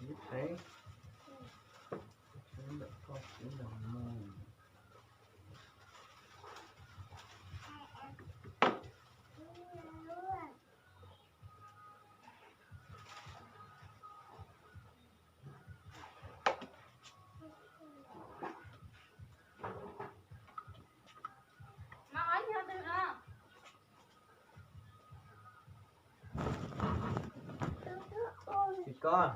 Ib peb, ntawm koj ib los mus. Koj.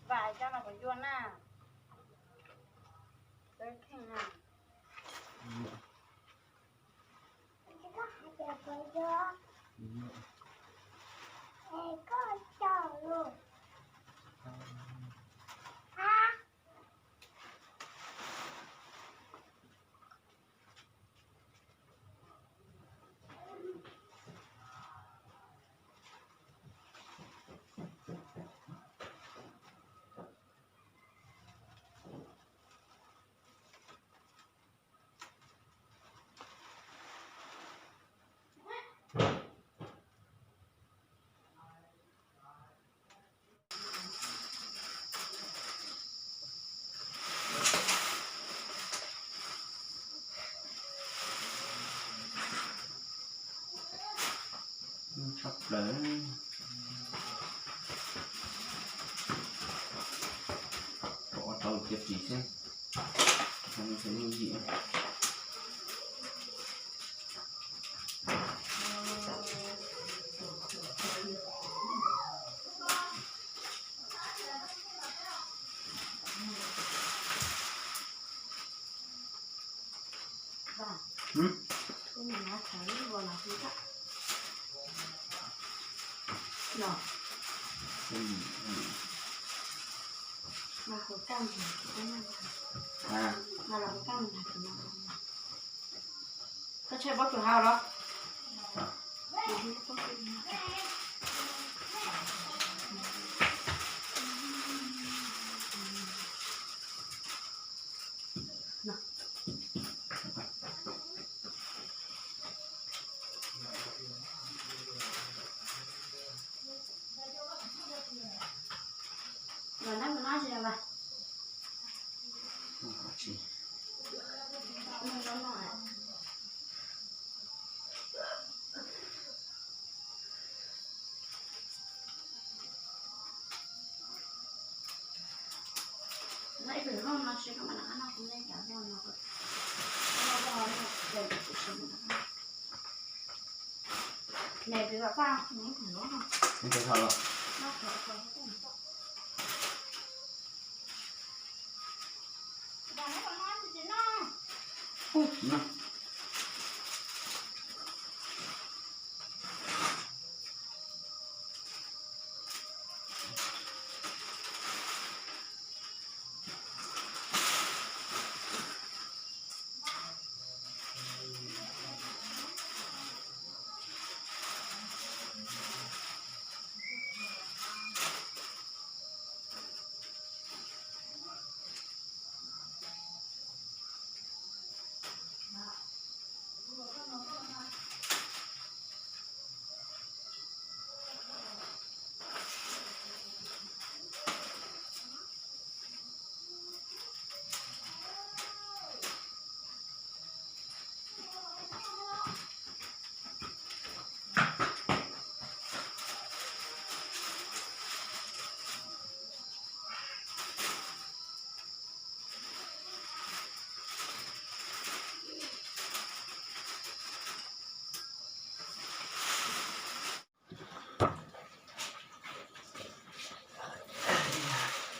Vam cov no kuv yuav na. Tawb kheej na. Tshaj plaws. Rau ob rau kiag ris xwb. Rau no ces yeej yim. Koj tshaj pob kws hau los?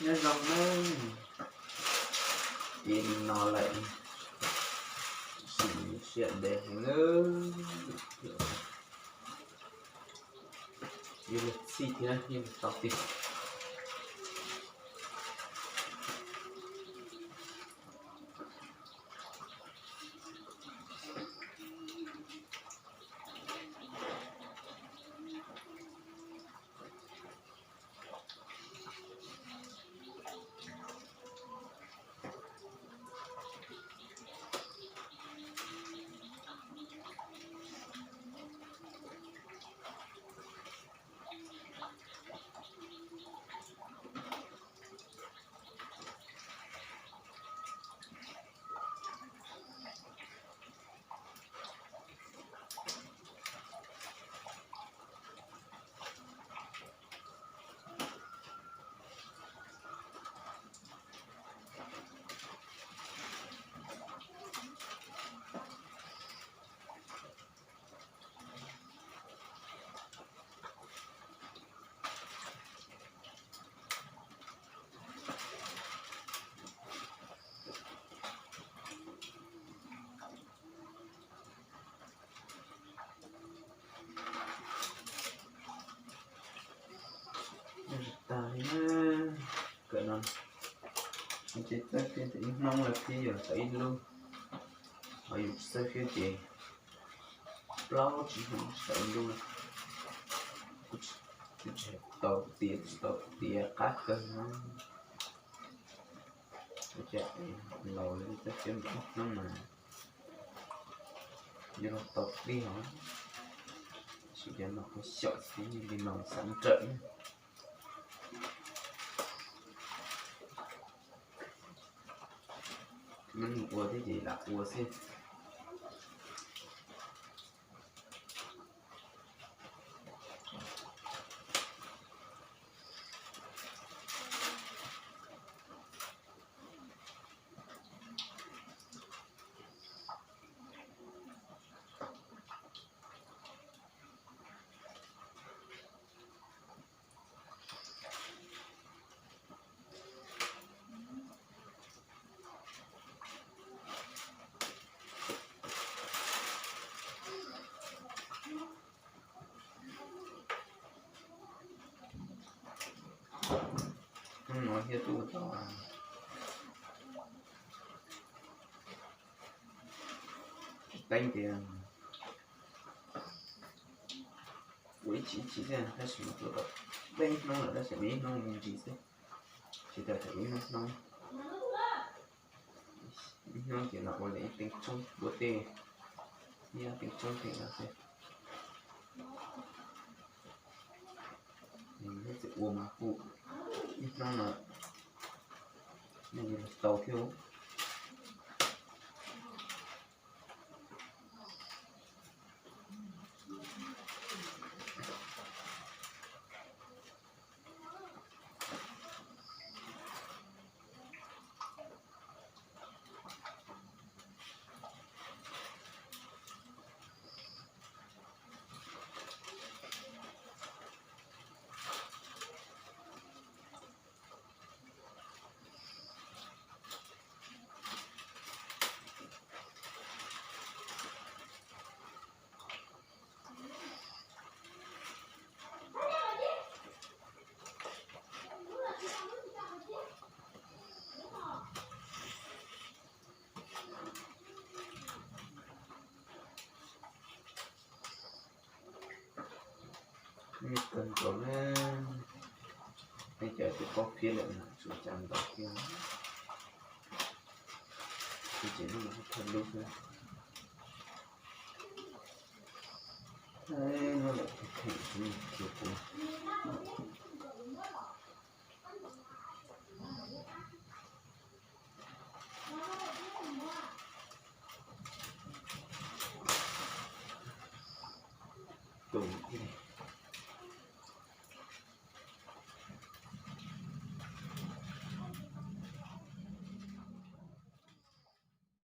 Nyob zoo nawb, ces li no lawm, siab ntev heev nawb. Yuav luag txhij thiab yuav luag tau tiag. Tag li na, kawm no ces txawj ib hnub lawm thiab yuav tau ib lub, ho yus txawj thiab ces plaub tsib hnub tau ib lub. Kuv tsis tau tiav, tsis tau tiav qab kawg no. Ua cas laus lawm txawj thiab ib hnub mas yuav luag tau pliag os. Sim cov no kuv xyaum xwb li no xav nrawm. Maj mus ua thiab ces lam ua xwb. Hnub no thiab tuaj tau teeb tias ua ib chim ib chim xwb, tab sis mas tuaj tau peb hnub lawm tab sis mas ib hnub me ntsis xwb, tsis tau thaum ib hnub, ib hnub ces los ua lawm ib teev tshoob ua tej, ib teev tshoob tej no xwb. Nws txawm ua mas kuj ib hnub no nej yuav los tau thiab. Nej kawg nkaus na, nej cov twb paub phiab lawm na, tsuas cas ntau kiag, ces lub no thawj lub xwb. Muab lawm theem xwb kiag kuv. Tus